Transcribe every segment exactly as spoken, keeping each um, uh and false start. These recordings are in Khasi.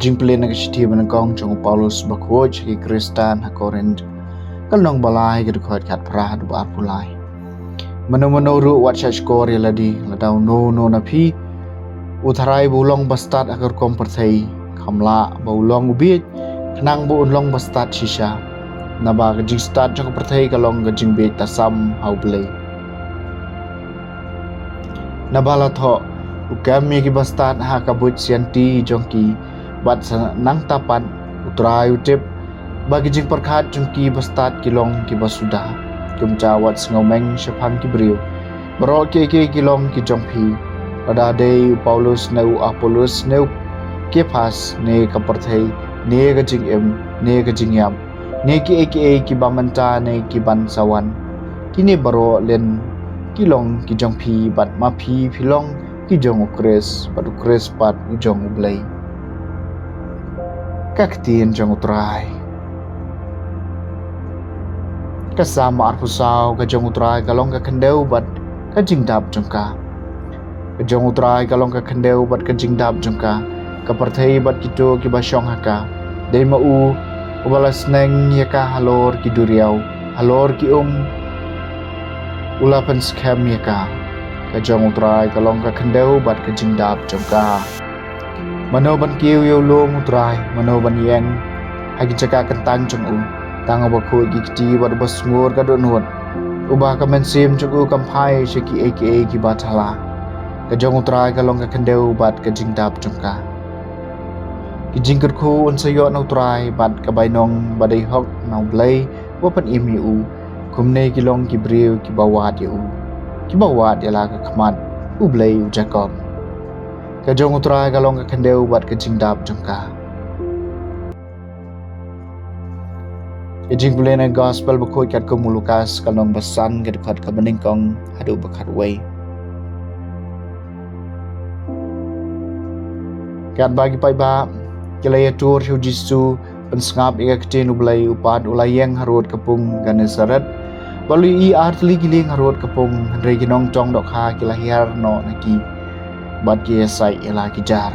Jingpule na ka shithi ba nyngkong jong u Paulus bakhuid sha ki Khristan ha Korinth, ka lynnong ba lai, ka dkhot khatphra haduh ba arphew lai. Mano mano ruh wat shah shkor ïa lade, lada uno uno na phi u tharai ba u long ba stad ha ka rukom pyrthei, kham lah ba u long u bieit, khnang ba un long ba stad shisha. Naba ka jingstad jong ka pyrthei ka long ka jingbieit tasam ha U Blei. Naba la thoh, u kem ïa ki ba stad ha ka buit sianti jong ki, bad sa nangta pat U Trai u tip ba ki jingpyrkhat jong ki ba stad ki long ki ba suda. Kumta wat sngewmeng shaphang ki briew. Baroh kiei kiei ki long ki jong phi. Lada dei u Paulus ne u Apollos ne u Kephas ne ka pyrthei ne ka jingim ne ka jingïap ne kiei kiei kiba mynta ne kiban sa wan, kine baroh lehse ki long ki jong phi, bad ma phi phi long ki jong U Khrist, bad U Khrist pat u jong U Blei. Ka ktien jong U Trai. Ka Salm arphew saw. Ka jong U Trai ka long ka khyndew bad ka jingdap jong ka. Ka jong U Trai ka long ka khyndew bad ka jingdap jong ka. Ka pyrthei bad kito kiba shong ha ka. Dei ma u uba la sneng ïa ka halor ki duriaw, halor ki um u la pynskhem ïa ka. Ka jong U Trai ka long ka khyndew bad ka jingdap jong ka. Mano ban kiew ïa u lum U Trai, mano ban ïeng ha ki jaka kyntang jong u? Tang uba khuid ki kti bad uba sngur ka dohnud, uba ka mynsiem jong u kam phai sha kiei kiei kiba thala. Ka jong U Trai ka long ka khyndew bad ka jingdap jong ka. Ki jingkyrkhu un sa ïoh na U Trai, bad ka bainong ba dei hok na U Blei uba pynim ïa u. Kumne ki long ki briew kiba wad ïa u, kiba wad ïa la ka khmat U Blei u Jakob. Ka jong U Trai ka long ka khyndew bad ka jingdap jong ka. Ka jingpule na ka Gospel bakhuid katkum u Lukas, ka lynnong ba san, ka dkhot kaba nyngkong haduh ba khatwei. Katba ki paidbah ki la ïatur sha u Jisu pynsngap ïa ka ktien U Blei, u pat u la ïeng harud ka pung Gennesaret. Bad u la ïohi ar tylli ki lieng harud ka pung, hynrei ki nongtong dohkha ki la hiar noh na ki bad ki ïasaid ïa la ki jar.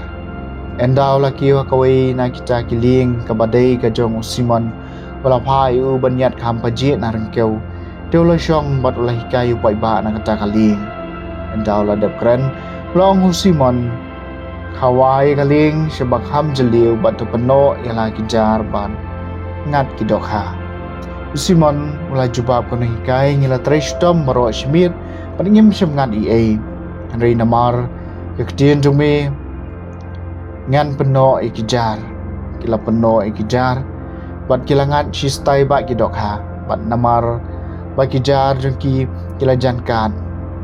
Ynda u la kiew ha kawei na kita ki lieng, kaba dei ka jong u Simon, u la phah ïa u ban ïaid kham pajih na ryngkew. Te u la shong bad u la hikai ïa u paidbah na kata ka lieng. Ynda u la dep kren, u la ong ha u Simon, khawai ïa ka lieng sha ba kham jylliew bad to pynnoh ïa la ki jar ban ngat ki dohkha. U Simon u la jubab, ko nonghikai, ngi la trei shitom baroh shi miet bad ngim shym ngat ei ei. Hynrei namar ka ktien jong me ngan pynnoh ïa ki jar. Ki la pynnoh ïa ki jar bad ki la ngat shi stai bah ki dohkha. Bad namar ba ki jar jong ki ki la jan kad,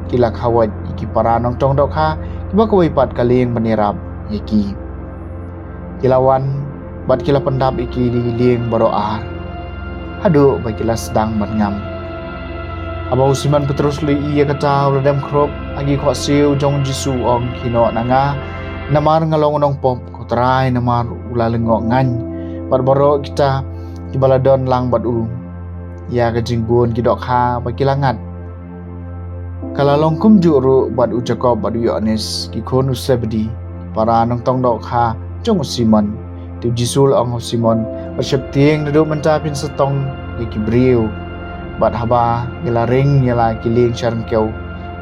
ki la khawait ïa ki para nongtong dohkha kiba kawei pat ka lieng ban ïarap ïa ki. Ki la wan bad ki la pyndap ïa ki lieng baroh ar haduh ba ki la sdang ban ngam. Haba u Simon Petrus u la ïohi ïa kata, u la dem khrup ha ki khohsiew jong u Jisu, u ong, khie noh na nga, namar nga long u nongpop, ko Trai, namar u la lyngngoh ngan bad baroh kita kiba la don lang bad u ïa ka jingbun ki dohkha ba ki la ngat. Ka la long kumjuh ruh bad u Jakob bad u Ïoannis, ki khun u Sebedi, para nongtong dohkha jong u Simon. Te u Jisu u la ong ha u Simon, wat sheptieng, naduh mynta phin sa tong ïa ki briew. Bad haba ki la ring ïa la ki lieng sha ryngkew,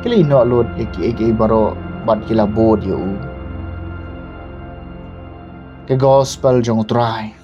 ki la ïehnoh lut ïa kiei kiei baroh bad ki la bud ïa u. Ka Gospel jong u Trai.